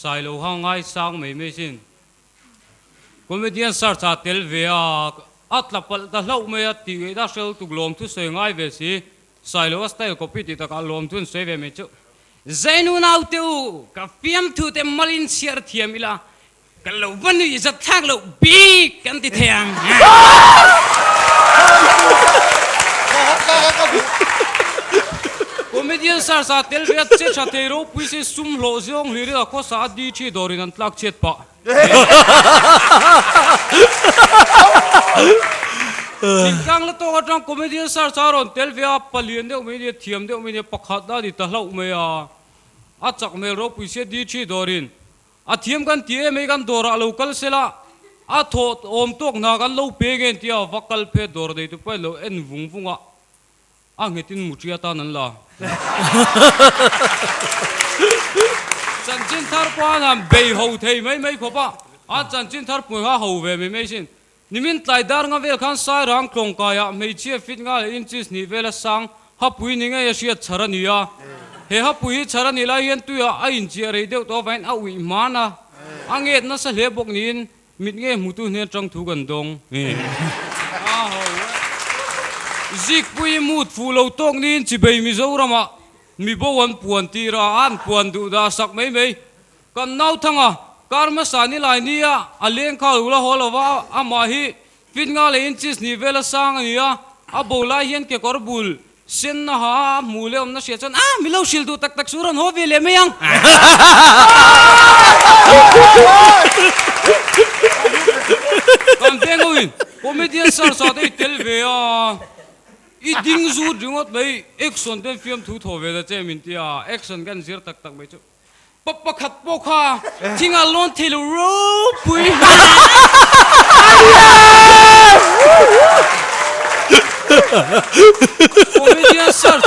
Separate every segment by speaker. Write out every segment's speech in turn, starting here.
Speaker 1: Sailo ha ngai sang mai mai sin. Comedian search ah tel ve a, a tla palh ta hlauh mai a tih ngaih ta hrel tuk lawm thu sawi ngai ve si. Sailo a style copy tih takah lawm thu an sawi ve mai chu. Zainu naute u, ka fiamthu te malin chhiar thiam ila, ka lo va nuih zat thlak loh bik kan ti thei ang. Comedian search ah tel ve a che tha thei ropui si sum hlawh zawng hlir ila khawsa a di thi dawrin an tlak chhiat pah. Thingtlang la tawk atang comedian search a rawn tel ve a, palian deuh mai nia, thiam deuh mai nia, pakhat a ni ta hlauh mai a. A chak hmel ropui sia di thi dawrin a thiam kan ti em ei kan dawrah lo kal sela a thawh awm tawk hna kan lo pe nge tia va kal phe dawr nei tu pawhin lo en vung vung a. A nghetin mutri atan an la. Chanchin thar pawh an han bei ho thei mai mai khawp a, an chanchin thar pui kha ho ve mai mai sin. Nimin tlai dar nga vel khan Sairang tlawngkaiah hmeichhia fit nga leh inches hnih vela sang hapui ni ngei a hriat chhar a ni a. He hapui hi chhar a nih lai hian tuiah a inchiah rei deuh tawh avangin a uih hman a, a nget nasa hle bawk niin Mit nge hmutu hnen tang thu kan dawng. Zikpui mut fuh lo tawk niin chibei Mizoramah mibo an puan tir a, an puan duh dah sak mai mai. Kan nauthanga kar hmasa ni lai nia a leng kha lo la haw lo va, amah hi fit nga leh inches hnih vela sang a ni a, a bo lai hian kekawr bul Sen na ha a hmu leh awmna hria chuan a mi lo hrilh duh tak tak chu rawn haw ve leh mai ang. Kan veng ho in comedian search ah te i tel ve a, i ding zut ringawt mai, action te fiamthu thaw ve ta che min ti a, action kan zir tak tak mai chu. Pa pakhat pawh kha thing a lawn thei lo ropui. Comedian search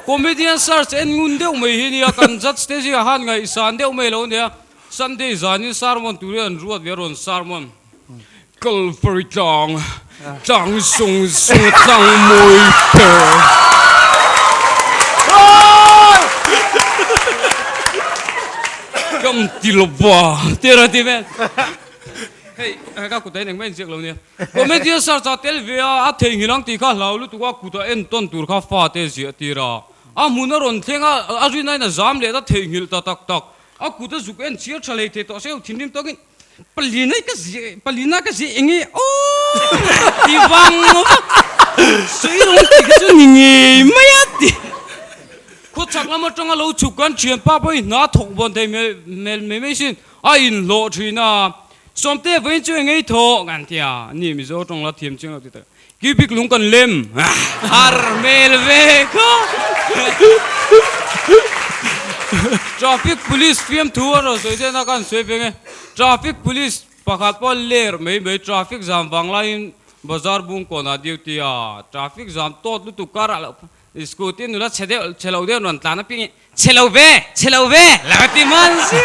Speaker 1: Comedian search en ngun deuh mai hi nia kan judge te zingah khan ngaihsan deuh mai lo nia Sunday zanin sermon turin an ruat ve a rawn sermon Kalvari tlang, tlang sung sung tlang mawi ber. Kam ti lo ba ti ra ti vel. Hei ka kut a in engmah inziak lo nia. Comedian search ah tel ve a, a theihnghilh ang tih kha hlau lutuk a kut a entawn tur kha fate ziah tir a. A hmun a rawn thleng a, a rin aiin a zam leh ta theihnghilh ta tak tak. A kut a zuk en chhiar tha hlei thei tawh se thinrim tawkin Palina ka ziah palina ka ziah eng nge aw ti vang ngawt a sawi rawng tih kha chu ni ngei mai a ti khawchhak lam atanga lo chhuk kan thianpa pawh hi hna thawk bawn thei hmel hmel mai mai sin a inhlawh thin a Sawmte vawiin chu eng ngei thawh kan ti a ni Mizo tawng la thiam chiang lo ti tak cubic lung kan lem har hmel ve kha traffic police fiamthu a rawn sawi ten a kan sawi ve nge traffic police pakhat pawh ler mai mai traffic jam vang laiin bazar bung kawnah duty a traffic jam tawt lutuk karah loh scooty nula chhe deuh chhe lo deuh rawn tlan apiangin chhe lo ve chhe lo ve la ti man sia.